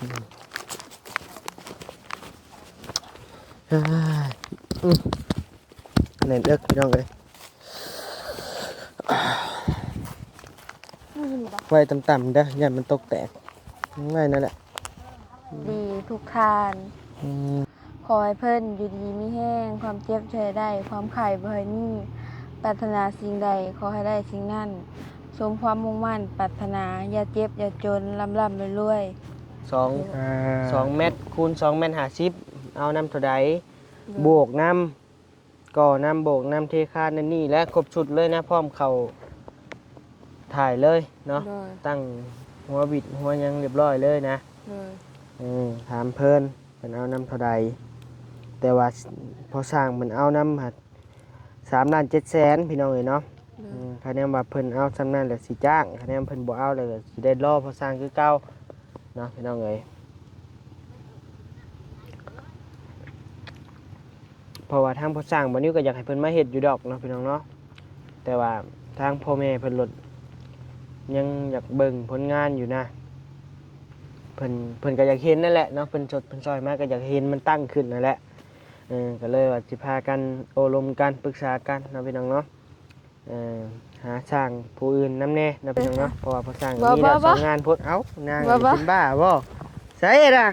ອືມ ເອີຍ ອືມ ແໜ້ນເອິກ ພີ່ນ້ອງເອີຍ. ໄວ້ຕ່ຳໆເດີ ຢ້ານມັນຕົກແຕກ. ໄວ້ນັ້ນແຫຼະ ດີທຸກທ່ານ. ອືມ ຂໍໃຫ້ເພິ່ນຢູ່ດີມີແຮງ, ຄວາມເຈັບຢ່າໃຫ້ໄດ້, ຄວາມໄຂ້ບໍ່ໃຫ້ມີ, ປາດຖະໜາສິ່ງໃດຂໍໃຫ້ໄດ້ສິ່ງນັ້ນ, ສົມຄວາມມຸ່ງໝັ້ນປາດຖະໜາ, ຢ່າເຈັບຢ່າຈົນ, ລ່ຳໆລວຍໆ. ສອງ ອ່າ ສອງແມັດຄູນສອງແມັດຫ້າສິບ ເອົານຳເທົ່າໃດ? ໂດຍ ບວກນຳ ກໍ່ນຳ ໂບກນຳ ເທຄານນັ້ນນີ້ ແລະ ຄົບຊຸດເລີຍນະ ພ້ອມເຂົ້າຖ່າຍເລີຍເນາະ. ໂດຍ ຕັ້ງຫົວບິດຫົວຫຍັງຮຽບຮ້ອຍເລີຍນະ. ໂດຍ ເອີ ຖາມເພິ່ນ ເພິ່ນເອົານຳເທົ່າໃດ? ແຕ່ວ່າພໍ່ຊ່າງເພິ່ນເອົານຳຫັ້ນ ສາມລ້ານເຈັດແສນ ພີ່ນ້ອງເອີຍເນາະ. ໂດຍ ອືມ ຄະແນນວ່າເພິ່ນເອົາສ່ຳນັ້ນແລ້ວຊິຈ້າງ, ຄະແນນເພິ່ນບໍ່ເອົາແລ້ວກໍຊິໄດ້ລໍພໍ່ຊ່າງຄືເກົ່າເນາະ ພີ່ນ້ອງເອີຍ. ເພາະວ່າທາງພໍ່ຊ່າງບ່າວນິວກໍຢາກໃຫ້ເພິ່ນມາເຮັດຢູ່ດອກເນາະ ພີ່ນ້ອງເນາະ, ແຕ່ວ່າທາງພໍ່ແມ່ເພິ່ນໂລດຍັງຢາກເບິ່ງຜົນງານຢູ່ນະ. ເພິ່ນ ເພິ່ນກໍຢາກເຫັນນັ້ນແຫຼະເນາະ, ເພິ່ນຊົດເພິ່ນຊ່ອຍມາກໍຢາກເຫັນມັນຕັ້ງຂຶ້ນນັ້ນແຫຼະ. ເອີ ກໍເລີຍວ່າຊິພາກັນໂອ້ລົມກັນ ປຶກສາກັນເນາະ ພີ່ນ້ອງເນາະ. ເອີ ຫາຊ່າງຜູ້ອື່ນນຳແດ່ເນາະ ພີ່ນ້ອງເນາະ, ເພາະວ່າພໍ່ຊ່າງກໍມີແລ້ວສອງງານພຸ້ນ. ເອົ້າ ນາງ ບໍ່ ເປັນບ້າບໍ່? ໃສລະ?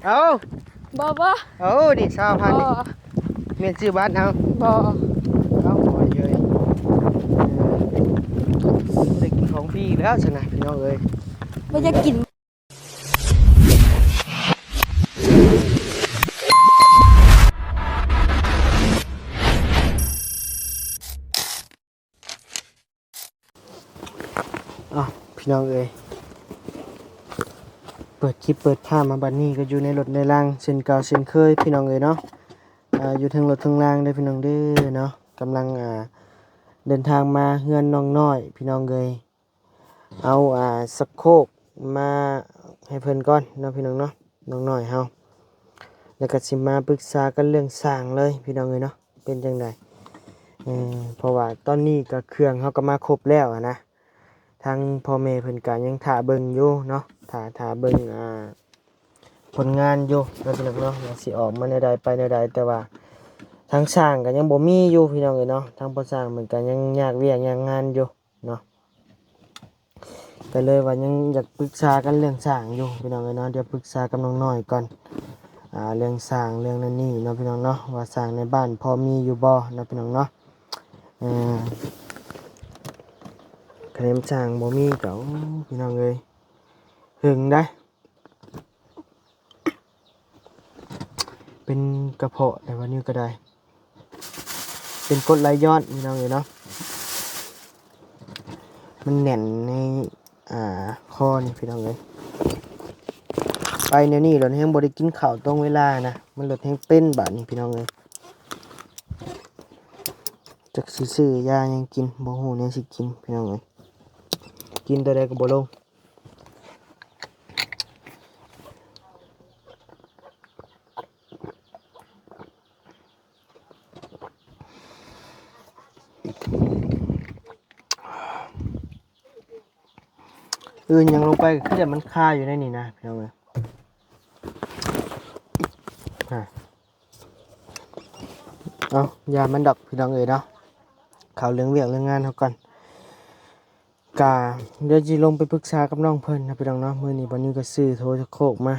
ເອົ້າ ບໍ່ ບໍ່. ເອົ້າ ນີ້ ຊາວພັນນີ້ ບໍ່ ແມ່ນຊື້ບັດເອົາ. ບໍ່ ເອົ້າ ໂອ້ຍເອີຍ ບໍ່ໄດ້ກິນຂອງຟຣີແລ້ວຊັ້ນນະ ພີ່ນ້ອງເອີຍ, ບໍ່ຢາກກິນ. ອ້າວ ພີ່ນ້ອງເອີຍ ເປີດຄລິບເປີດພາບມາບັດນີ້ກໍຢູ່ໃນລົດໃນລາງເຊັ່ນເກົ່າເຊັ່ນເຄີຍ ພີ່ນ້ອງເອີຍເນາະ. ອ່າ ຢູ່ເທິງລົດເທິງລາງເດີ ພີ່ນ້ອງເດີເນາະ, ກຳລັງ ອ່າ ເດີນທາງມາເຮືອນນ້ອງນ້ອຍ ພີ່ນ້ອງເອີຍ. ເອົາ ອ່າ ສະໂຄກມາໃຫ້ເພິ່ນກ່ອນເນາະ ພີ່ນ້ອງເນາະ, ນ້ອງນ້ອຍເຮົາ. ແລ້ວກໍຊິມາປຶກສາກັນເລື່ອງສ້າງເລີຍ ພີ່ນ້ອງເອີຍເນາະ, ເປັນຈັ່ງໃດ? ເອີ ເພາະວ່າຕອນນີ້ກໍເຄື່ອງເຮົາກໍມາຄົບແລ້ວຫັ້ນນະ, ທາງພໍ່ແມ່ເພິ່ນກໍຍັງຖ້າເບິ່ງຢູ່ເນາະ, ຖ້າ ຖ້າເບິ່ງ ອ່າ ຜົນງານຢູ່ເນາະ ພີ່ນ້ອງເນາະ, ວ່າຊິອອກມາແນວໃດ ໄປແນວໃດ. ແຕ່ວ່າທາງຊ່າງກໍຍັງບໍ່ມີຢູ່ ພີ່ນ້ອງເອີຍເນາະ, ທາງພໍ່ຊ່າງເພິ່ນກໍຍັງຍາກວຽກຍາກງານຢູ່ ເນາະ, ກໍເລີຍວ່າຍັງຢາກປຶກສາກັນເລື່ອງສ້າງຢູ່ ພີ່ນ້ອງເອີຍເນາະ. ດຽວປຶກສາກັບນ້ອງນ້ອຍກ່ອນ ອ່າ ເລື່ອງສ້າງເລື່ອງນັ້ນນີ້ເນາະ ພີ່ນ້ອງເນາະ, ວ່າສ້າງໃນບ້ານພໍມີຢູ່ບໍ່ເນາະ ພີ່ນ້ອງເນາະ. ເອີ ຄັນແມ່ນສ້າງບໍ່ມີກໍ ໂອ້ ພີ່ນ້ອງເອີຍ ເຫິງໃດ. ເປັນກະເພາະແຕ່ວ່ານີ້ກໍໄດ້ ເປັນກົດໄຫຼຍ້ອນ ພີ່ນ້ອງເອີຍເນາະ, ມັນແໜ້ນໃນ ອ່າ ຄໍນີ້ ພີ່ນ້ອງເອີຍ. ໄປແນວນີ້ໂລດແຮງບໍ່ໄດ້ກິນເຂົ້າຕົງເວລານະ, ມັນໂລດແຮງເປັນບາດນີ້ ພີ່ນ້ອງເອີຍ. ຈັກຊິຊື້ຢາຫຍັງກິນ ບໍ່ຮູ້ແນວຊິກິນ ພີ່ນ້ອງເອີຍ, ກິນຕົວໃດກໍບໍ່ລົງ. ອື່ນຫຍັງລົງໄປກໍຄືແຕ່ມັນຄາຢູ່ໃນນີ້ນະ ພີ່ນ້ອງເອີຍ. ເອົາ ຢ່າມັນດອກ ພີ່ນ້ອງເອີຍເນາະ, ເຂົ້າເລື່ອງວຽກເລື່ອງງານເຮົາກ່ອນ. ກະດຽວຊິລົງໄປປຶກສາກັບນ້ອງເພິ່ນນະ ພີ່ນ້ອງເນາະ. ມື້ນີ້ບ່າວນິວກໍຊື້ໂທສະໂຄກມາ.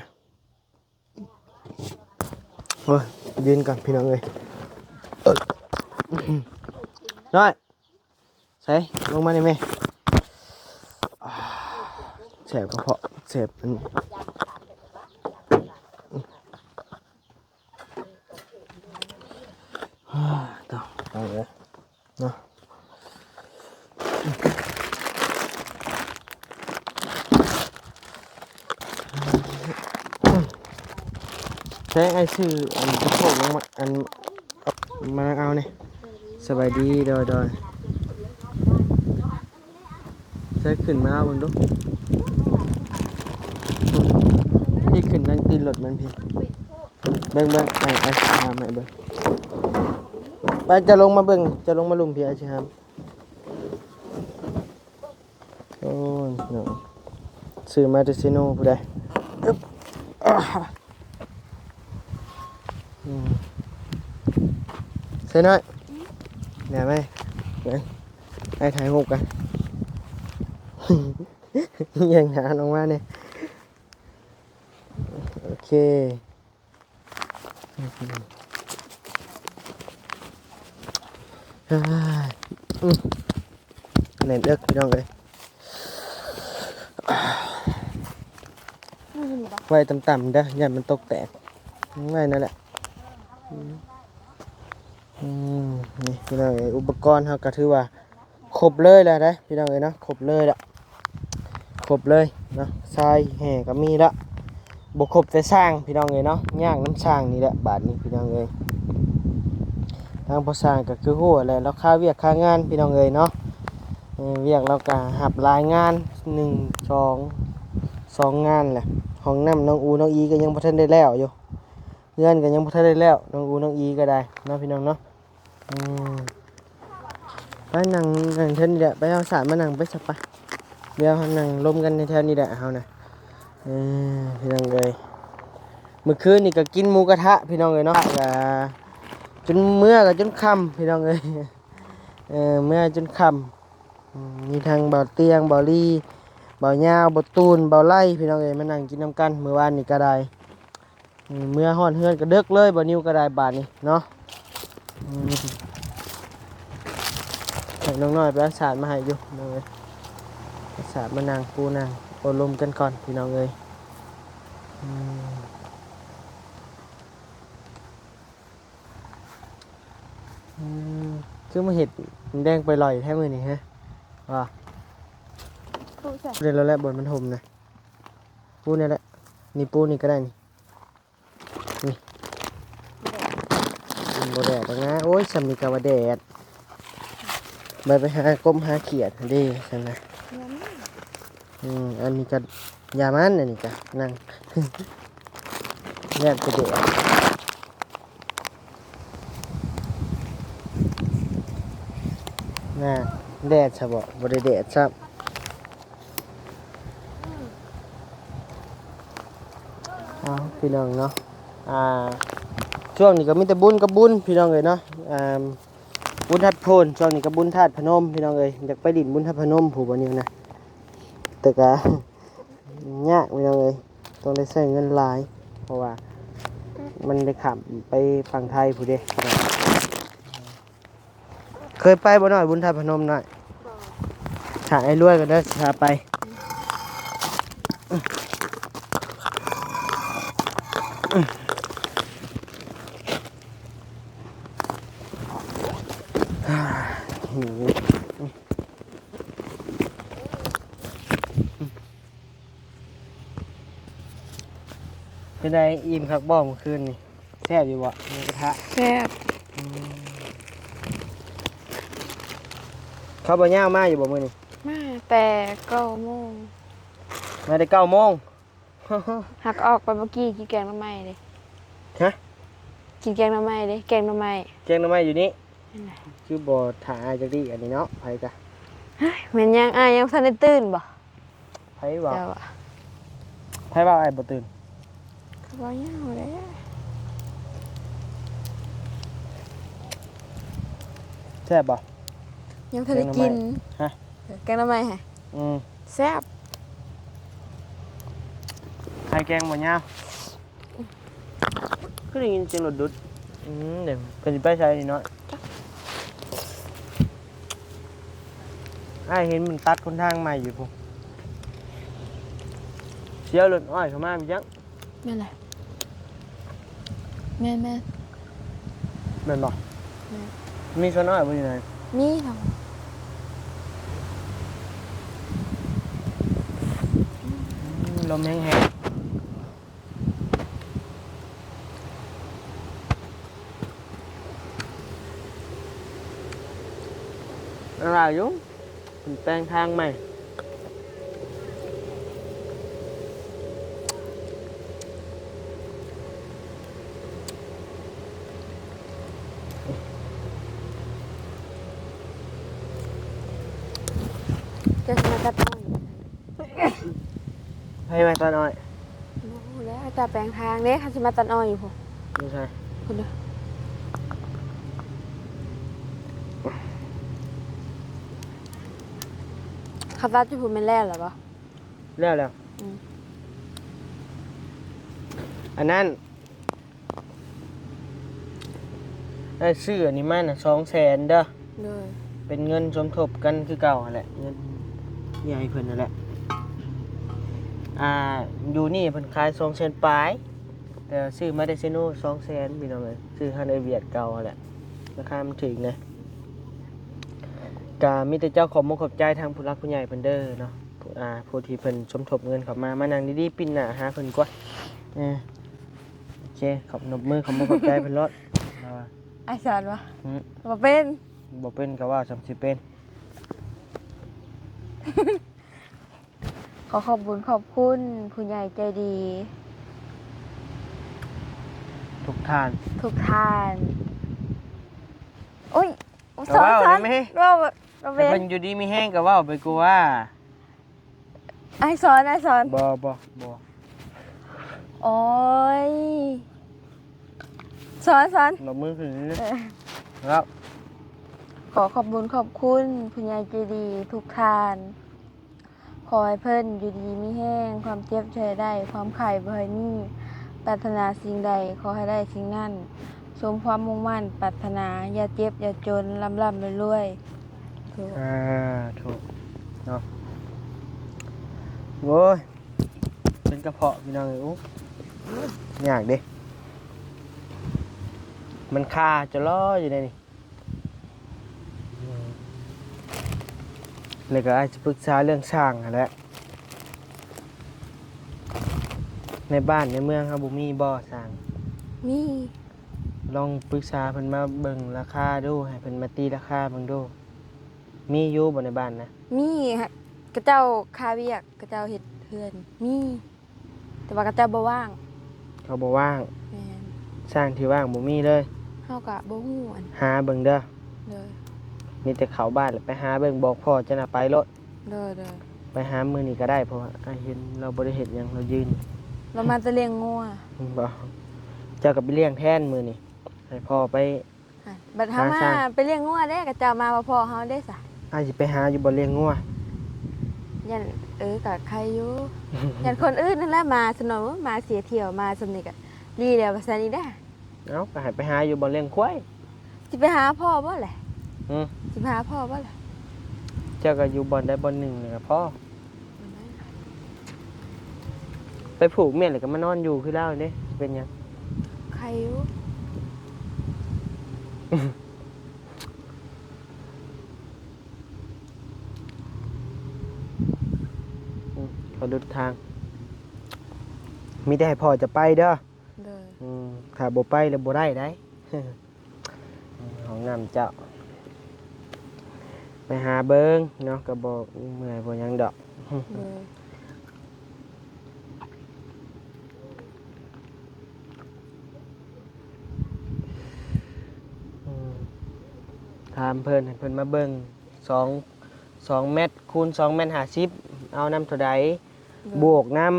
ໂອ້ຍ ຢືນກ່ອນ ພີ່ນ້ອງເອີຍ. ນ້ອຍ ໃສ ລົງມານີ້ແມ່. ແສບກະເພາະ ແສບອັນ ເອົາເດີເນາະ. ໃຊ້ອ້າຍຊື້ອັນສະໂພກລົງມາ ອັນ ມາເອົານີ້. ສະບາຍດີ ໂດຍ ໂດຍ. ໃຊ້ຂຶ້ນມາເອົາເບິ່ງດູ. ພີ່ຂຶ້ນນັ່ງຕີນລົດມັນພີ່. ເບິ່ງ ເບິ່ງ ອ້າຍ ອ້າຍຊິຫາມໃຫ້ເບິ່ງ. ໄປ ເຈົ້າລົງມາເບິ່ງ ເຈົ້າລົງມາລຸ່ມພີ່ ອ້າຍຊິຫາມ. ໂອ້ຍ ເນາະ ຊື້ມາແຕ່ເຊໂນພຸ້ນໃດ. ອຶບ ອາ ອືມ ໃສ່ໜ້ອຍ ແນວໄວ້ ໄປ ໄປຖ່າຍຮູບກັນ ແຍ່ງໜ້າລົງມາແດ່ ໂອເຄ. ອາ ອືມ ແໜ້ນເອິກ ພີ່ນ້ອງເອີຍ ໄວ້ຕ່ຳໆເດີ ຢ້ານມັນຕົກແຕກ ໄວ້ນັ້ນແຫຼະ ອືມ ອືມ ນີ້ ພີ່ນ້ອງເອີຍ ອຸປະກອນເຮົາກໍຖືວ່າ ຄົບເລີຍແຫຼະເດ້ພີ່ນ້ອງເອີຍເນາະ ຄົບເລີຍລະ ຄົບເລີຍເນາະ ຊາຍແຫ່ກໍມີລະ ບໍ່ຄົບແຕ່ຊ່າງພີ່ນ້ອງເອີຍເນາະ ຍາກນຳຊ່າງນີ້ແຫຼະບາດນີ້ພີ່ນ້ອງເອີຍ ທາງພໍ່ຊ່າງກໍຄືຮູ້ແຫຼະ ລາວຄາວຽກຄາງານພີ່ນ້ອງເອີຍເນາະ ເອີ ວຽກລາວກໍຮັບຫຼາຍງານ ໜຶ່ງ ສອງ ສອງງານແຫຼະ ຫ້ອງນ້ຳນ້ອງອູນ້ອງອີກໍຍັງບໍ່ທັນໄດ້ແລ້ວຢູ່ ເຮືອນກໍຍັງບໍ່ທັນໄດ້ແລ້ວ ນ້ອງອູນ້ອງອີກໍໄດ້ເນາະ ພີ່ນ້ອງເນາະ. ອືມ ໄປນັ່ງ ນັ່ງແຖວນີ້ແຫຼະ ໄປເອົາສາດມານັ່ງໄປຊະ ໄປ ດຽວເຮົານັ່ງລົມກັນໃນແຖວນີ້ແຫຼະເຮົານະ ເອີ ພີ່ນ້ອງເອີຍ ມື້ຄືນນີ້ກໍກິນໝູກະທະພີ່ນ້ອງເອີຍເນາະ ກະຈົນເມືອ ກະຈົນຄ່ຳພີ່ນ້ອງເອີຍ ເອີ ເມືອຈົນຄ່ຳ ອືມ ມີທັງບ່າວຕຽງ ບ່າວລີ ບ່າວຍາວ ບ່າວຕູນ ບ່າວໄລ ພີ່ນ້ອງເອີຍ ມານັ່ງກິນນຳກັນ ມື້ວານນີ້ກໍໄດ້ ອືມ ເມືອຮອດເຮືອນກໍເດິກເລີຍ ບ່າວນິວກໍໄດ້ບາດນີ້ເນາະ ອືມ ໃຫ້ນ້ອງນ້ອຍໄປເອົາສາດມາໃຫ້ຢູ່ ເອົາສາດມານັ່ງປູນັ່ງໂອ້ລົມກັນກ່ອນ ພີ່ນ້ອງເອີຍ ອືມ ອືມ ຄືມາເຮັດແດງໄປລອຍແທ້ມື້ນີ້ຮະ ວ່າ ປູໃສ ເດ້ແລ້ວແຫຼະ ບ່ອນມັນຫົມນະ ປູນີ້ແຫຼະ ນີ້ປູນີ້ກໍໄດ້ນີ້ ນີ້ ມັນບໍ່ແດດດອກນະ ໂອ້ຍ ຊ່ຳນີ້ກໍວ່າແດດ ໄປ ໄປຫາກົບຫາຂຽດເດ້ຊັ້ນນະ ອືມ ອັນນີ້ກໍຢ່າມັນ ອັນນີ້ກໍນັ່ງ ແດດກໍແດດ ນະ ແດດຊະບໍ ບໍ່ໄດ້ແດດຊ້ຳ. ເອົາ ພີ່ນ້ອງເນາະ ອ່າ ຊ່ວງນີ້ກໍມີແຕ່ບຸນກັບບຸນ ພີ່ນ້ອງເອີຍເນາະ ອ່າ ບຸນທາດໂພນ ຊ່ວງນີ້ກໍບຸນທາດພະນົມ ພີ່ນ້ອງເອີຍ ຢາກໄປຫຼິ້ນບຸນທາດພະນົມພຸ້ນ ບ່າວນິວນະ ແຕ່ກໍຍາກ ພີ່ນ້ອງເອີຍ ຕ້ອງໄດ້ໃຊ້ເງິນຫຼາຍ ເພາະວ່າມັນໄດ້ຂ້າມໄປຝັ່ງໄທພຸ້ນເດ້. ເຄີຍໄປບໍ່ນ້ອຍ ບຸນທາດພະນົມນ້ອຍ? ຖ້າອ້າຍລວຍກໍໄດ້ ຊິພາໄປ. ເປັນໃດ ອີ່ມຄັກບໍ່ມື້ຄືນນີ້? ແຊບຢູ່ບໍ່ ໝູກະທະ? ແຊບ. ອືມ ເຂົາບໍ່ຍາວມາຢູ່ບໍ່ມື້ນີ້? ມາແຕ່ເກົ້າໂມງ. ມາແຕ່ເກົ້າໂມງ? ຫາກອອກໄປເມື່ອກີ້ ກິນແກງໜໍ່ໄມ້ເດ້. ຮະ? ກິນແກງໜໍ່ໄມ້ເດ້ ແກງໜໍ່ໄມ້. ແກງໜໍ່ໄມ້ຢູ່ນີ້? ແມ່ນແຫຼະ. ຄືບໍ່ຖ້າອ້າຍຈັກດີ້ ອັນນີ້ເນາະ ໃຜກະ ເຮີ້ຍ ແມ່ນຫຍັງ ອ້າຍຍັງບໍ່ທັນໄດ້ຕື່ນບໍ່? ໃຜເວົ້າ? ເຈົ້າອະ. ໃຜເວົ້າອ້າຍບໍ່ຕື່ນ? ກໍເວົ້າຍາວແຫຼະ. ແຊບບໍ່? ຍັງບໍ່ທັນໄດ້ກິນ. ແກງໜໍ່ໄມ້ ຮະ? ເອີ ແກງໜໍ່ໄມ້ຫະ? ອືມ ແຊບ. ໃຜແກງບໍ່ຍາວ? ຄືໄດ້ຍິນສຽງລົດດຸດ. ອືມ ເດ້ ເພິ່ນຊິໄປໃສນີ້ເນາະ? ອ້າຍເຫັນມັນຕັດຫົນທາງໃໝ່ຢູ່ພຸ້ນ ສຽວລົດອ້ອຍເຂົ້າມາແມ່ນຫຍັງ? ແມ່ນແຫຼະ ແມ່ນໆ. ແມ່ນບໍ່? ແມ່ນ. ມີສວນອ້ອຍບໍ່ຢູ່ໃນ? ມີເນາະ. ອືມ ລົມແຮງໆ. ຫຼາຍຢູ່ ເພິ່ນແປງທາງໃໝ່. ເຈົ້າຊິມາຕັດອ້ອຍ? ໃຜມາຕັດອ້ອຍ? ບໍ່ ເຈົ້າແປງທາງເດ້ ຄັນຊິມາຕັດອ້ອຍຢູ່ພຸ້ນ ຢູ່ໃສ? ພຸ້ນເດີ ເຂົາຕັດຢູ່ພຸ້ນແມ່ນແລ້ວລະບໍ່? ແລ້ວແລ້ວ ອືມ ອັນນັ້ນ ອ້າຍຊື້ອັນນີ້ມານະ ສອງແສນເດີ ໂດຍ ເປັນເງິນສົມທົບກັນຄືເກົ່າຫັ້ນແຫຼະ ເງິນເມຍໃຫ້ເພິ່ນຫັ້ນແຫຼະ ອ່າ ຢູ່ນີ້ເພິ່ນຂາຍສອງແສນປາຍ ແຕ່ຊື້ມາແຕ່ເຊໂນ ສອງແສນ ພີ່ນ້ອງເອີຍ ຊື້ຮ້ານເອື້ອຍຫວຽດເກົ່າຫັ້ນແຫຼະ ລາຄາມັນຖືກແດ່ ກະມີແຕ່ເຈົ້າຂອບມຸກຂອບໃຈທາງຜູ້ຫຼັກຜູ້ໃຫຍ່ເພິ່ນເດີເນາະ ຜູ້ ອ່າ ຜູ້ທີ່ເພິ່ນສົມທົບເງິນເຂົ້າມາ ມານັ່ງດີໆ ປິ່ນໜ້າຫາເພິ່ນກວ່າ ເອີ ໂອເຄ ຂອບ ນົບມື ຂອບມຸກຂອບໃຈເພິ່ນໂລດ ລາວວ່າ ອ້າຍສອນບໍ່? ຫື? ບໍ່ເປັນ ບໍ່ເປັນກໍເວົ້າສ່ຳຊິເປັນ. ຂໍຂອບບຸນຂອບຄຸນຜູ້ໃຫຍ່ໃຈດີ ທຸກທ່ານ ທຸກທ່ານ ໂອ້ຍ ກໍເວົ້າແມ່ ເວົ້າ ເວົ້າ ເວົ້າ ເປັນ ເພິ່ນຢູ່ດີມີແຮງກໍເວົ້າໄປກວ່າ ອ້າຍສອນ ອ້າຍສອນ ບໍ່ ບໍ່ ບໍ່ ໂອ້ຍ ສອນ ສອນ ເອົາມືຂຶ້ນ ເອີ ແລ້ວ ຂໍຂອບບຸນຂອບຄຸນຜູ້ໃຫຍ່ໃຈດີທຸກທ່ານ ຂໍໃຫ້ເພິ່ນຢູ່ດີມີແຮງ ຄວາມເຈັບຢ່າໃຫ້ໄດ້ ຄວາມໄຂ້ບໍ່ໃຫ້ມີ ປາດຖະໜາສິ່ງໃດຂໍໃຫ້ໄດ້ສິ່ງນັ້ນ ສົມຄວາມມຸ່ງໝັ້ນປາດຖະໜາ ຢ່າເຈັບຢ່າຈົນ ລ່ຳໆລວຍໆ ທຸກ ສາທຸ ເນາະ ໂອ້ຍ ເປັນກະເພາະພີ່ນ້ອງເອີຍ ໂອ້ ຍາກເດ້ ມັນຄາຈະລໍຢູ່ໃນນີ້ ແລ້ວກໍອາດຈະປຶກສາເລື່ອງຊ່າງຫັ້ນແຫຼະ ໃນບ້ານໃນເມືອງເຮົາບໍ່ມີບໍ່ຊ່າງ? ມີ ລອງປຶກສາເພິ່ນມາເບິ່ງລາຄາດູ ໃຫ້ເພິ່ນມາຕີລາຄາເບິ່ງດູ ມີຢູ່ບໍ່ໃນບ້ານນະ? ມີ ຂະເຈົ້າຄາວຽກ ຂະເຈົ້າເຮັດເຮືອນ ມີ ແຕ່ວ່າຂະເຈົ້າບໍ່ວ່າງ ເຂົາບໍ່ວ່າງ ແມ່ນ ຊ່າງທີ່ວ່າງບໍ່ມີເລີຍ ເຮົາກະບໍ່ຮູ້ອັນ ຫາເບິ່ງເດີ ໂດຍ ມີແຕ່ເຂົ້າບ້ານແລ້ວໄປຫາເບິ່ງ ບອກພໍ່ເຈົ້ານະໄປໂລດ ໂດຍໆ ໄປຫາມື້ນີ້ກໍໄດ້ ເພາະວ່າອ້າຍເຫັນລາວບໍ່ໄດ້ເຮັດຫຍັງ ລາວຢືນ ລາວມາແຕ່ລ້ຽງງົວ ບໍ່ ເຈົ້າກໍໄປລ້ຽງແທນມື້ນີ້ ໃຫ້ພໍ່ໄປ ຫັ້ນ ບັດເຮົາມາ ຫາຊ່າງ ໄປລ້ຽງງົວເດ້ ຂະເຈົ້າມາບໍ່ພໍ້ເຮົາເດ້ຊະ ອ້າຍຊິໄປຫາຢູ່ບ່ອນລ້ຽງງົວ ຢ້ານ ເອີ ກະໄຄຢູ່ ຢ້ານຄົນອື່ນຫັ້ນແຫຼະມາຊະເນາະ ມາເສຍທ່ຽວ ມາຊ່ຳນີ້ກະດີແລ້ວວ່າຊັ້ນອີກເດ້ ເອົ້າ ກໍໃຫ້ໄປຫາຢູ່ບ່ອນລ້ຽງຄວາຍ ຊິໄປຫາພໍ່ບໍ່ແຫຼະ? ຫື? ຊິໄປຫາພໍ່ບໍ່ແຫຼະ? ເຈົ້າກໍຢູ່ບ່ອນໃດບ່ອນໜຶ່ງນີ້ກໍພໍ ໄປຜູກມ້ຽນແລ້ວກໍມານອນຢູ່ຄືລາວເດ້ ເປັນຫຍັງ? ໄຄຢູ່ ອືມ ຂໍດຸດທາງ ມີແຕ່ໃຫ້ພໍ່ຈະໄປເດີ ໂດຍ ອືມ ຖ້າບໍ່ໄປແລ້ວບໍ່ໄດ້ໃດ. ຫ້ອງນ້ຳເຈົ້າ ໄປຫາເບິ່ງເນາະ ກໍບໍ່ເມື່ອຍບໍ່ຫຍັງດອກ ໂດຍ ອືມ ຖາມເພິ່ນ ໃຫ້ເພິ່ນມາເບິ່ງ ສອງ ສອງແມັດຄູນສອງແມັດຫ້າສິບ ເອົານຳເທົ່າໃດ ໂດຍ ບວກນຳ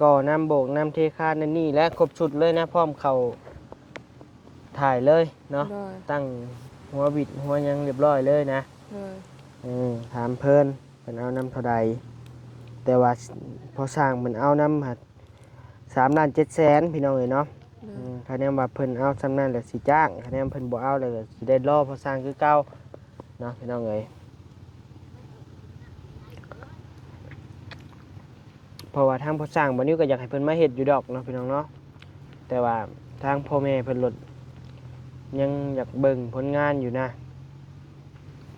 ກໍ່ນຳ ໂບກນຳ ເທຄານນັ້ນນີ້ ແລະ ຄົບຊຸດເລີຍນະ ພ້ອມເຂົ້າຖ່າຍເລີຍເນາະ ໂດຍ ຕັ້ງຫົວບິດຫົວຫຍັງຮຽບຮ້ອຍເລີຍນະ ໂດຍ ເອີ ຖາມເພິ່ນ ເພິ່ນເອົານຳເທົ່າໃດ ແຕ່ວ່າພໍ່ຊ່າງເພິ່ນເອົານຳຫັ້ນ ສາມລ້ານເຈັດແສນ ພີ່ນ້ອງເອີຍເນາະ ໂດຍ ອືມ ຄະແນນວ່າເພິ່ນເອົາສ່ຳນັ້ນແລ້ວຊິຈ້າງ ຄະແນນເພິ່ນບໍ່ເອົາແລ້ວກໍຊິໄດ້ລໍພໍ່ຊ່າງຄືເກົ່າເນາະ ພີ່ນ້ອງເອີຍ. ເພາະວ່າທາງພໍ່ຊ່າງບ່າວນິວກໍຢາກໃຫ້ເພິ່ນມາເຮັດຢູ່ດອກເນາະ ພີ່ນ້ອງເນາະ ແຕ່ວ່າທາງພໍ່ແມ່ເພິ່ນໂລດຍັງຢາກເບິ່ງຜົນງານຢູ່ນະ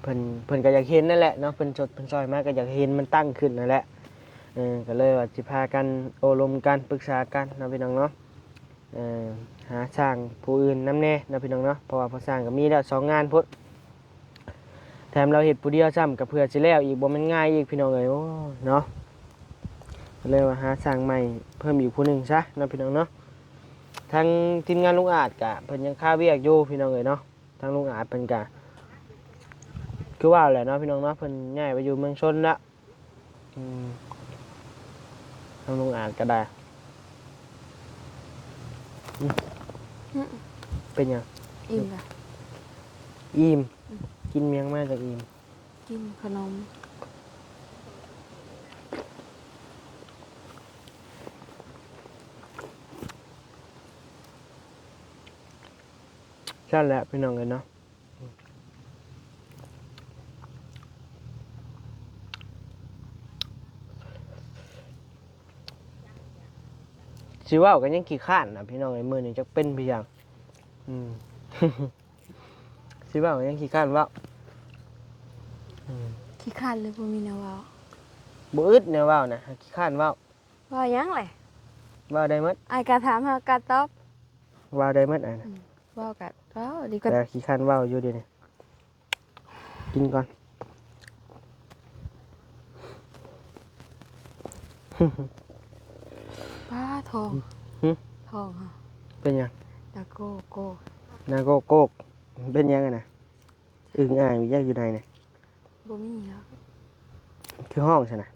ເພິ່ນ ເພິ່ນກໍຢາກເຫັນນັ້ນແຫຼະເນາະ ເພິ່ນຊົດເພິ່ນຊ່ອຍມາກໍຢາກເຫັນມັນຕັ້ງຂຶ້ນນັ້ນແຫຼະ ເອີ ກໍເລີຍວ່າຊິພາກັນໂອ້ລົມກັນ ປຶກສາກັນເນາະ ພີ່ນ້ອງເນາະ ເອີ ຫາຊ່າງຜູ້ອື່ນນຳແດ່ເນາະ ພີ່ນ້ອງເນາະ ເພາະວ່າພໍ່ຊ່າງກໍມີແລ້ວສອງງານພຸ້ນ ແຖມລາວເຮັດຜູ້ດຽວຊ້ຳ ກໍເພື່ອຊິແລ້ວອີກ ບໍ່ແມ່ນງ່າຍອີກ ພີ່ນ້ອງເອີຍ ໂອ້ ເນາະ ກໍເລີຍວ່າຫາຊ່າງໃໝ່ເພີ່ມອີກຜູ້ໜຶ່ງຊະເນາະ ພີ່ນ້ອງເນາະ ທາງທີມງານລຸງອາດກະເພິ່ນຍັງຄາວຽກຢູ່ ພີ່ນ້ອງເອີຍເນາະ ທາງລຸງອາດເພິ່ນກະ ຄືວ່າແຫຼະເນາະ ພີ່ນ້ອງເນາະ ເພິ່ນຍ້າຍໄປຢູ່ເມືອງຊົນລະ ອືມ ທາງລຸງອາດກໍໄດ້ ອືມ ເປັນຫຍັງ? ອີ່ມລະ? ອີ່ມ. ອືມ ກິນຫຍັງມາຈັ່ງອີ່ມ? ກິນຂະໜົມ. ຊັ້ນແຫຼະພີ່ນ້ອງເອີຍເນາະ. ຊິເວົ້າກໍຍັງຂີ້ຄ້ານນະພີ່ນ້ອງເອີຍ ມື້ນີ້ຈັກເປັນໄປຫຍັງ. ອືມ ຊິເວົ້າກໍຍັງຂີ້ຄ້ານເວົ້າ. ອືມ ຂີ້ຄ້ານເລີຍ ບໍ່ມີແນວເວົ້າ ບໍ່ອຶດແນວເວົ້ານະ ຂີ້ຄ້ານເວົ້າ. ເວົ້າຫຍັງແຫຼະ? ເວົ້າໄດ້ໝົດ ອ້າຍກະຖາມ ເຮົາກະຕອບ. ເວົ້າໄດ້ໝົດ ອ້າຍນະ. ອືມ ເວົ້າກະເວົ້າດີກວ່າ ແຕ່ຂີ້ຄ້ານເວົ້າຢູ່ດຽວນີ້. ກິນກ່ອນ. ປ້າ ທ້ອງ. ຫຶ? ທ້ອງຫາ ເປັນຫຍັງ? ນາໂກໂກ ນາໂກໂກ. ເປັນຫຍັງຫັ້ນນະ? ອຶ່ງອ່າງຢູ່ໃນນີ້. ບໍ່ມີແລ້ວ. ຄືຮ້ອງຊັ້ນນະ?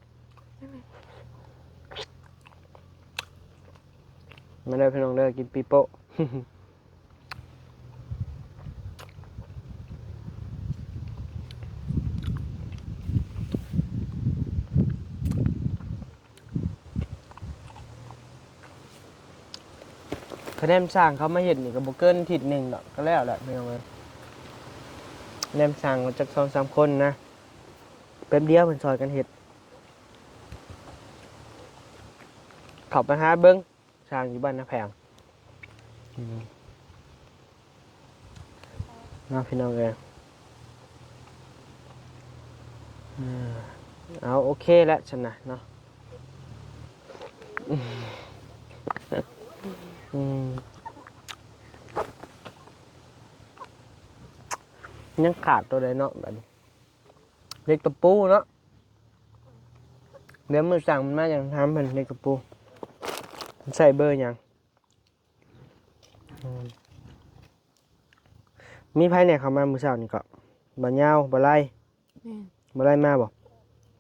ມາເດີພີ່ນ້ອງເດີ ກິນປີໂປ້. ຄະແນນຊ່າງເຂົາມາເຮັດນີ້ກໍບໍ່ເກີນທິດໜຶ່ງດອກ ກໍແລ້ວແຫຼະພີ່ນ້ອງເອີຍ. ຄະແນນຊ່າງມາຈັກສອງສາມຄົນນະ ແປັບດຽວເພິ່ນຊ່ອຍກັນເຮັດ. ເຂົ້າໄປຫາເບິ່ງຊ່າງຢູ່ບ້ານນາແພງ. ອືມ ເນາະພີ່ນ້ອງເອີຍ. ເອີ ເອົາ ໂອເຄແລ້ວຊັ້ນນະເນາະ. ອືມ ຍັງຂາດໂຕໃດເນາະ ບາດນີ້ ເຫຼັກຕະປູເນາະ. ດຽວມື້ຊ່າງມັນມາ ຈັ່ງຖາມເພິ່ນເຫຼັກຕະປູ ເພິ່ນໃຊ້ເບີຫຍັງ. ອືມ ມີໃຜແດ່ເຂົ້າມາມື້ເຊົ້ານີ້ເກາະ? ບ່າວຍາວ ບ່າວໄລ. ແມ່ນ. ບ່າວໄລມາບໍ່?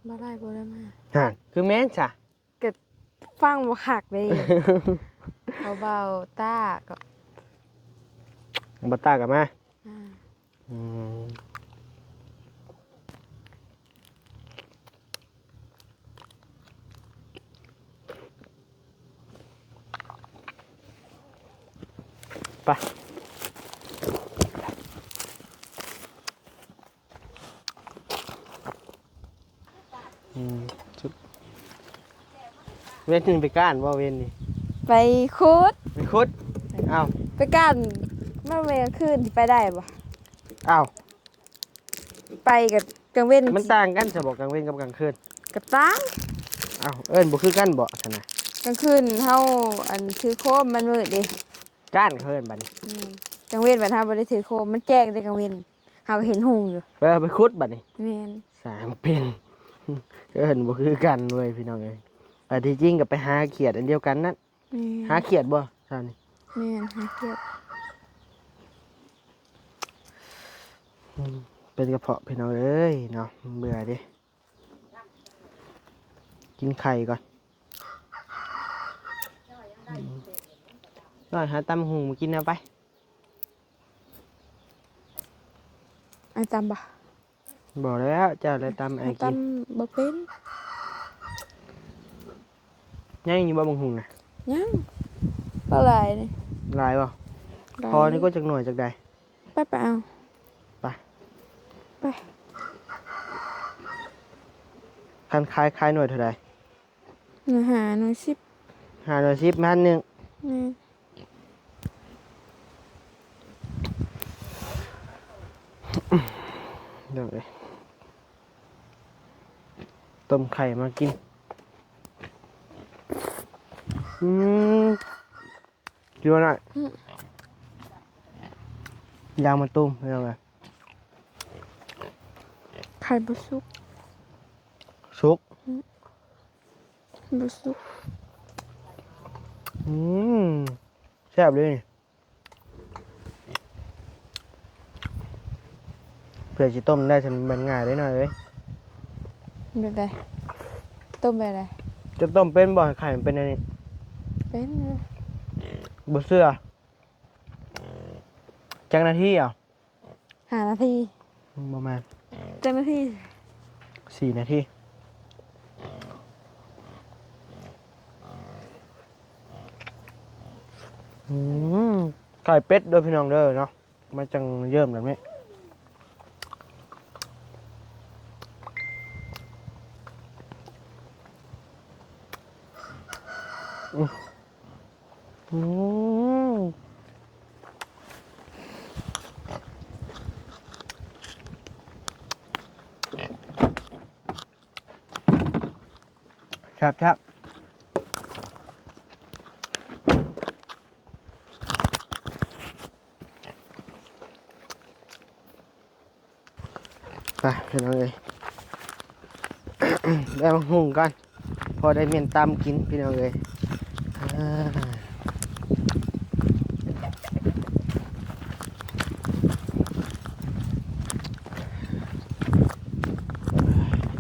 ບ່າວໄລບໍ່ໄດ້ມາ. ຫັ້ນ ຄືແມ່ນຊະ. ກໍຟັງບໍ່ຄັກເດ້. ເຂົາບ່າວຕ້າກໍ ບ່າວຕ້າກໍມາ. ອ່າ. ອືມ ໄປ. ອືມ ສຸດ ເວັນນີ້ໄປກ້ານບໍ່ ເວັນນີ້? ໄປຂຸດ. ໄປຂຸດ? ອ້າວ ໄປກ້ານ ມາແມ່ນຄືນ ຊິໄປໄດ້ບໍ່? ອ້າວ ໄປກັບກາງເວັນ ມັນຕ່າງກັນຊະບໍ່ ກາງເວັນກັບກາງຄືນ? ກໍຕ່າງ. ອ້າວ ເອີ້ນບໍ່ຄືກັນບໍ່ຊັ້ນນະ? ກາງຄືນເຮົາ ອັນ ຖືໂຄມ ມັນມືດເດ້. ກ້ານເຂົາເອີ້ນບັດນີ້. ອືມ ກາງເວັນບັດເຮົາບໍ່ໄດ້ຖືໂຄມ ມັນແຈ້ງແຕ່ກາງເວັນ ເຮົາເຫັນຮຸ່ງຢູ່. ໄປ ເອົາໄປຂຸດບັດນີ້. ແມ່ນ. ສ້າງເປັນ ເອີ້ນບໍ່ຄືກັນເວີຍພີ່ນ້ອງເອີຍ. ແຕ່ທີ່ຈິງກໍໄປຫາຂຽດອັນດຽວກັນນັ້ນ. ແມ່ນ. ຫາຂຽດບໍ່ຊາວນີ້? ແມ່ນ ຫາຂຽດ. ອືມ ເປັນກະເພາະພີ່ນ້ອງເອີຍເນາະ ເບື່ອເດ້. ກິນໄຂ່ກ່ອນ. ອືມ ນ້ອຍຫາຕຳຫຸ່ງມາກິນແດ່ໄປ. ອ້າຍຕຳບໍ່? ບໍ່ແລ້ວ ເຈົ້າແຫຼະຕຳ ອ້າຍກິນ. ຕຳບໍ່ເປັນ. ຍັງຢູ່ບໍ່ບັກຫຸ່ງນະ? ຍັງ. ບໍ່ຫຼາຍນີ້. ຫຼາຍບໍ່? ຫຼາຍ. ພໍນີ້ກໍຈັກໜ່ວຍຈັກໃດ? ໄປ ໄປເອົາ. ໄປ ໄປ. ຄັນຂາຍ ຂາຍໜ່ວຍເທົ່າໃດ? ໜ່ວຍຫ້າ ໜ່ວຍສິບ. ຫ້າໜ່ວຍສິບ ພັນໜຶ່ງ. ແມ່ນ. ເດີ ຕົ້ມໄຂ່ມາກິນ. ອືມ ກິນບໍ່ໄດ້. ອືມ ຢາງມາຕຸ້ມ ເປັນຫຍັງ? ໄຂ່ບໍ່ສຸກ. ສຸກ? ອືມ ບໍ່ສຸກ. ອືມ ແຊບເລີຍນີ້. ເພື່ອຊິຕົ້ມໄດ້ຊັ້ນແມ່ນງ່າຍເດ້ນ້ອຍເອີຍ. ແບບໃດ? ຕົ້ມແບບໃດ? ຈະຕົ້ມເປັນບໍ່ ໃຫ້ໄຂ່ມັນເປັນແນວນີ້? ເປັນຢູ່. ບໍ່ເຊື່ອ. ຈັກນາທີເອົາ? ຫ້ານາທີ. ບໍ່ແມ່ນ. ຈັກນາທີ? ສີ່ນາທີ. ອືມ ໄຂ່ເປັດເດີພີ່ນ້ອງເດີເນາະ. ມັນຈັ່ງເຍິ້ມແບບນີ້. ອືມ ອືມ ແຊບໆ. ໄປພີ່ນ້ອງເອີຍ ໄປຫາຫຸ່ງກ່ອນ ພໍໄດ້ມ້ຽນຕຳກິນພີ່ນ້ອງເອີຍ.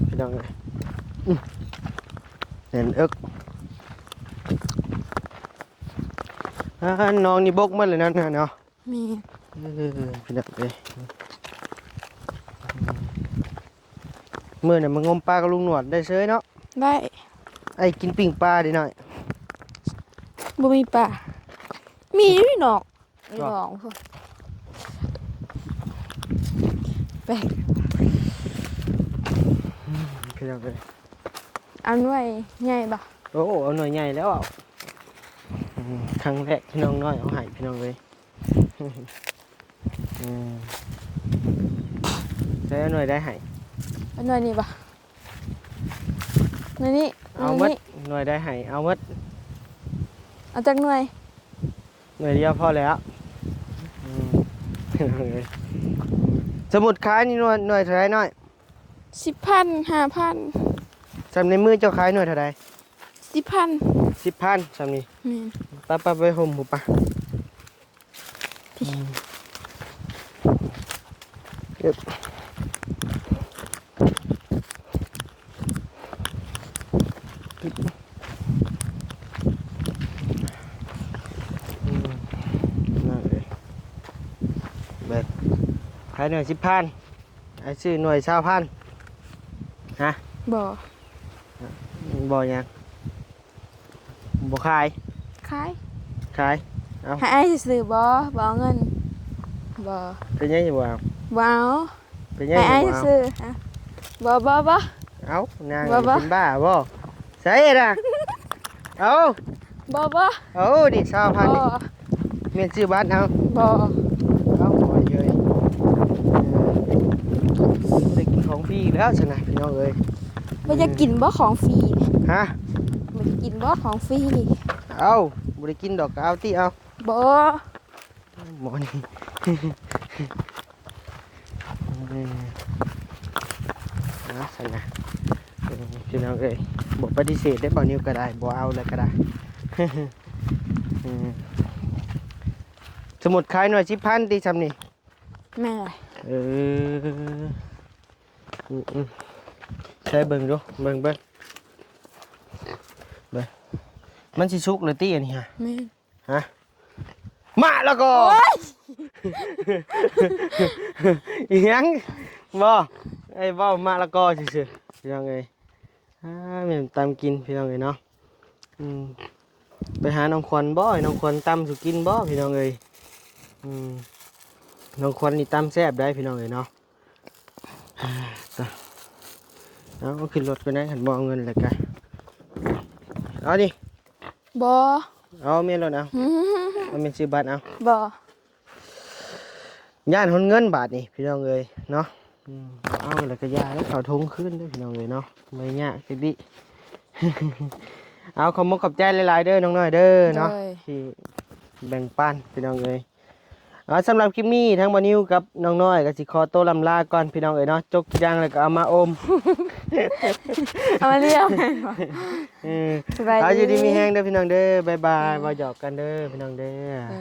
ພີ່ນ້ອງເອີຍ ອືມ ແໜ້ນເອິກ. ອ່າ ນ້ອງນີ້ບົກໝົດເລີຍເນາະ ເນາະ. ແມ່ນ. ເອີ ພີ່ນ້ອງເອີຍ ມື້ນີ້ມາງົມປາກັບລຸງໜວດໄດ້ເຊີຍເນາະ. ໄດ້. ໄອ້ກິນປີ້ງປາເດ້ນ້ອຍ. ບໍ່ມີປາ ມີຢູ່ນອກ ຢູ່ໜອງພຸ້ນ. ໄປ ພີ່ນ້ອງເອີຍ ເອົາໜ່ວຍໃຫຍ່ບໍ່? ໂອ້ ເອົາໜ່ວຍໃຫຍ່ແລ້ວ. ອືມ ຄັ້ງແລກທີ່ນ້ອງນ້ອຍເອົາໃຫ້ພີ່ນ້ອງເອີຍ. ອືມ ໃຊ້ໜ່ວຍໃດໃຫ້? ເອົາໜ່ວຍນີ້ບໍ່? ໜ່ວຍນີ້ ເອົາໝົດ ໜ່ວຍນີ້ ໜ່ວຍໃດໃຫ້ ເອົາໝົດ. ເອົາຈັກໜ່ວຍ? ໜ່ວຍດຽວພໍແລ້ວ. ອືມ ສົມມຸດຂາຍນີ້ໜ່ວຍ ໜ່ວຍເທົ່າໃດນ້ອຍ? ສິບພັນ ຫ້າພັນ. ສ່ຳໃນມື້ເຈົ້າຂາຍໜ່ວຍເທົ່າໃດ? ສິບພັນ. ສິບພັນ ສ່ຳນີ້. ແມ່ນ. ໄປໆ ໄປຫົ່ມພຸ້ນປະ. ອືມ ເອີບ ອືມ ນັ້ນເລີຍ ເບິ່ງ ຂາຍໜ່ວຍສິບພັນ ອ້າຍຊື້ໜ່ວຍຊາວພັນ. ຮະ? ບໍ່. ບໍ່ຫຍັງ? ບໍ່ຂາຍ? ຂາຍ. ຂາຍ. ເອົາ ໃຫ້ອ້າຍຊື້ບໍ່? ບໍ່ເອົາເງິນ. ບໍ່. ເປັນຫຍັງຊິບໍ່ເອົາ? ບໍ່ເອົາ. ເປັນຫຍັງຊິບໍ່ເອົາ? ໃຫ້ອ້າຍຊື້. ຮະ? ບໍ່ ບໍ່ ບໍ່. ເອົ້າ ນາງ ບໍ່ ບໍ່ ເປັນບ້າບໍ່? ໃສ່ລະ. ເອົາ ບໍ່ ບໍ່. ເອົາ ນີ້ຊາວພັນນີ້. ບໍ່. ແມ່ນຊື້ບັດເອົາ. ບໍ່. ເອົາ ບໍ່ເອີຍ ບໍ່ໄດ້ກິນຂອງຟຣີອີກແລ້ວຊັ້ນນະ ພີ່ນ້ອງເອີຍ. ບໍ່ຢາກກິນບໍ່ຂອງຟຣີ? ຮະ? ບໍ່ຢາກກິນບໍ່ຂອງຟຣີ? ເອົ້າ ບໍ່ໄດ້ກິນດອກ ກໍເອົາຕິ ເອົາ. ບໍ່. ໝໍນີ້ ເອີ ນະ ຊັ້ນນະ ເອີ ພີ່ນ້ອງເອີຍ ບໍ່ປະຕິເສດເດ້ ບ່າວນິວກໍໄດ້ ບໍ່ເອົາແລ້ວກໍໄດ້. ເອີ ສົມມຸດຂາຍໜ່ວຍສິບພັນຕິ ຊ່ຳນີ້? ແມ່ນ. ເອີ ອືມໆ ໃຊ້ເບິ່ງດູ ເບິ່ງ ເບິ່ງ ເບິ່ງ ມັນຊິສຸກແລ້ວຕິ ອັນນີ້ຮະ? ແມ່ນ. ຮະ? ມະລະກໍ. ໂອ້ຍ ອີຫຍັງ? ບໍ່ ໄອ້ເວົ້າມະລະກໍຊື່ໆ ພີ່ນ້ອງເອີຍ. ອ່າ ແມ່ນຕຳກິນ ພີ່ນ້ອງເອີຍເນາະ. ອືມ ໄປຫານ້ອງຂວັນບໍ່? ໃຫ້ນ້ອງຂວັນຕຳສູ່ກິນບໍ່ ພີ່ນ້ອງເອີຍ? ອືມ ນ້ອງຂວັນນີ້ຕຳແຊບໄດ໋ ພີ່ນ້ອງເອີຍເນາະ. ເອົາ ເອົາຂຶ້ນລົດກ່ອນນະ ຄັນບໍ່ເອົາເງິນແລ້ວກະ ເອົານີ້. ບໍ່. ເອົາແມ່ນໂລດເອົາ. ເອົາແມ່ນຊື້ບັດເອົາ. ບໍ່. ຢ້ານຫົນເງິນບາດນີ້ ພີ່ນ້ອງເອີຍເນາະ. ອືມ ບໍ່ເອົາແລ້ວກະຢ່າເດີ ເຂົ້າຖົງຄືນເດີ ພີ່ນ້ອງເອີຍເນາະ. ບໍ່ຍາກເດ. ເອົາ ຂອບມຸກຂອບໃຈຫຼາຍໆເດີ ນ້ອງນ້ອຍເດີເນາະ ໂດຍ ທີ່ແບ່ງປັນ ພີ່ນ້ອງເອີຍ. ອ່າ ສຳລັບຄລິບນີ້ ທາງບ່າວນິວກັບນ້ອງນ້ອຍກໍຊິຂໍໂຕລ່ຳລາກ່ອນ ພີ່ນ້ອງເອີຍເນາະ. ຈົກຢາງແລ້ວກໍເອົາມາອົມ ເອົາມາລ້ຽງ. ເອີ ສະບາຍດີ ເອົາ ຢູ່ດີມີແຮງເດີ ພີ່ນ້ອງເດີ. ບາຍບາຍ. ເອີ ເວົ້າຫຍອກກັນເດີ ພີ່ນ້ອງເດີ. ເອີ